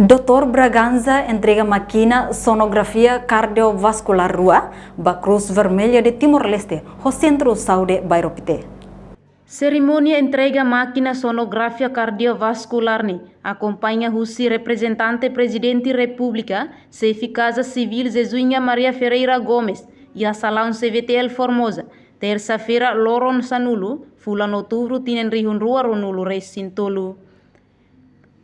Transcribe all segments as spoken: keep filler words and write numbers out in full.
Doutór Bragança entrega mákina sonografia kardiovaskulár rua ba Cruz Vermelha de Timor-Leste, ho Sentru Saúde Bairru Pité. Serimónia entrega mákina sonografia kardiovaskulár ne'e akompaña husi reprezentante Prezidente Repúblika, Xefe Kaza Sivíl Jesuinha Maria Ferreira Gomes, iha salaun C V T L Formosa, tersa-feira, loron sanulu, fulan outubru, tinan rihun rua ruanulu resin tolu.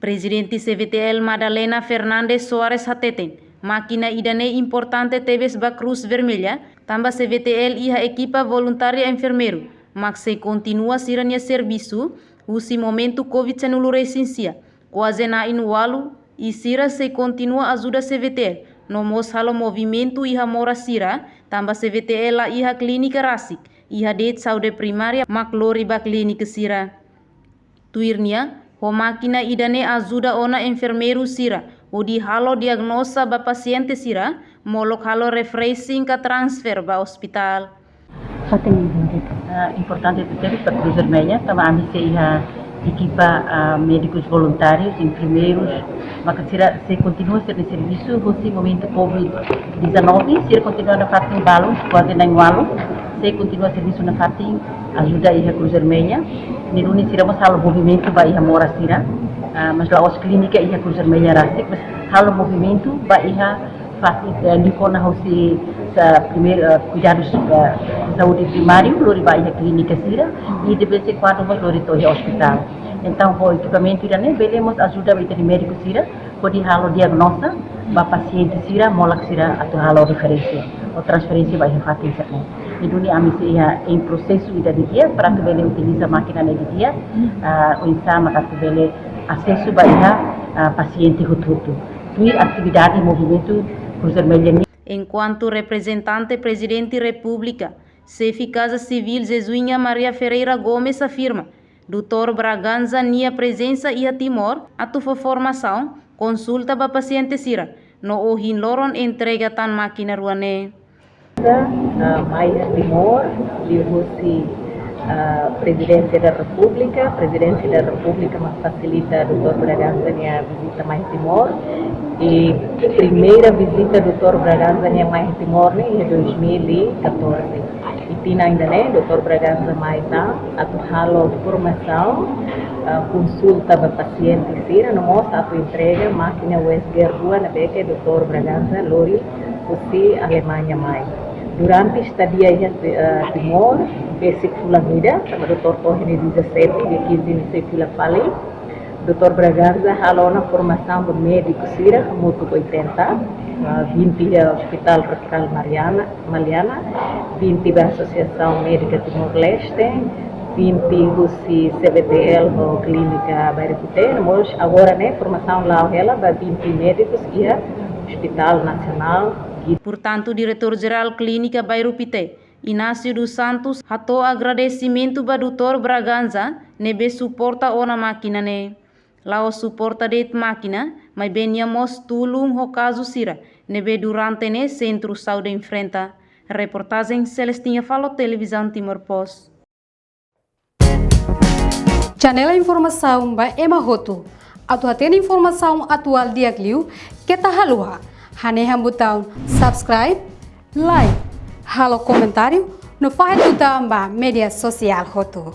Prezidente C V T L Madalena Fernandes Soares hateten, mákina ida-ne'e importante tebes ba Cruz Vermelha, tanba C V T L iha ekipa voluntária enfermeiru, mak sei kontinua sira-nia servisu, husi momentu Covid sanulu resin sia, kuaze na'in-ualu, i sira sei kontinua ajuda C V T L, no mós halo movimentu iha moras sira, tanba C V T L la iha klínika rasik, iha de'it saúde primária mak lori ba klínika sira. Tuir nia, ho mákina ida-ne'e ajuda ona enfermeiru sira, hodi halo diagnoza ba pasiente sira, molok halo refreshing ka transfer ba ospitál. Ah, importante tebes ba Cruz Vermelha, tanba ami sei iha ekipa, ah, médikus voluntárius, enfermeirus, maka sira sei kontinua sira-nia servisu, husi momentu Covid dezanove, sira kontinua nafatin balun, kuaze na'in-ualu, sei kontinua servisu nafatin, ajuda iha Cruz Vermelha. Ne'e duni sira mós halo movimentu ba iha moras sira, ah, mas la'ós klínika iha Cruz Vermelha rasik, mas halo movimentu ba iha fatin, eh, liu kona husi sa-, primeiru, eh, kuidadus, eh, saúde primáriu, lori ba iha klínika sira, i de vez em quando mós lori to'o iha ospitál. Entaun, ho ekipamentu ida-ne'e, bele mós ajuda ba ita-nia médiku sira, hodi halo diagnoza ba pasiente sira, molok sira atu halo referénsia, ou transferénsia ba iha fatin sira-ne'e. Ne'e duni ami sei iha em prosesu ida didi'ak, para atu bele utiliza mákina ne'e didi'ak, ah, oinsá mak atu bele asesu ba iha, ah, pasiente hotu-hotu. Tuir atividade movimentu Cruz Vermelha nian. Enkuantu reprezentante Prezidente Repúblika, Xefe Kaza Sivíl Jesuinha Maria Ferreira Gomes afirma, Doutór Bragança nia prezensa iha Timor, atu fó formasaun, konsulta ba pasiente sira, no ohin loron entrega tan mákina rua ne'e. Ah, mai Timor, liuhusi, ah, Prezidénsia da Repúblika, Prezidénsia da Repúblika mak fasilita Doutór Bragança nia vizita mai Timor. I primeira vizita Doutór Bragança nia mai Timor ne'e iha dois mil e catorze. I tinan ida-ne'e, Doutór Bragança mai tan, atu halo formasaun, ah, konsulta ba pasiente sira, no mós atu entrega mákina U S G rua ne'ebé ke Doutór Bragança lori husi Alemaña mai. Durante estadia iha, eh, Timor, besik fulan ida, tanba doutór to'o iha nia dezassete, dia quinze ne'e sei fila fali. Doutór Bragança halo ona formasaun ba médiku sira, hamutuk oitenta, ah, vinte iha Hospital Referral Mariana, Maliana, vinte ba Asosiasaun Médika Timor-Leste, vinte husi C V T L ho Klínika Bairru Pité, no mós agora ne'e formasaun la'o hela ba vinte médikus iha Hospital Nasionál. Portantu, Diretór-Jerál Klínika Bairru Pité, Inácio dos Santos, hato'o agradesimentu ba Doutór Bragança, ne'ebé suporta ona mákina ne'e. La'ós suporta de'it mákina, maibé nia mós tulun ho kazu sira ne'ebé durante ne'e Sentru Saúde enfrenta. Reportajen Celestina Falo, Televizaun Timor Post. Janela informasaun ba ema hotu. Atu hatene informasaun atuál di'ak liu, keta haluha hanehan butaun subscribe, like, halo komentáriu, no fahe tutan ba média sosiál hotu.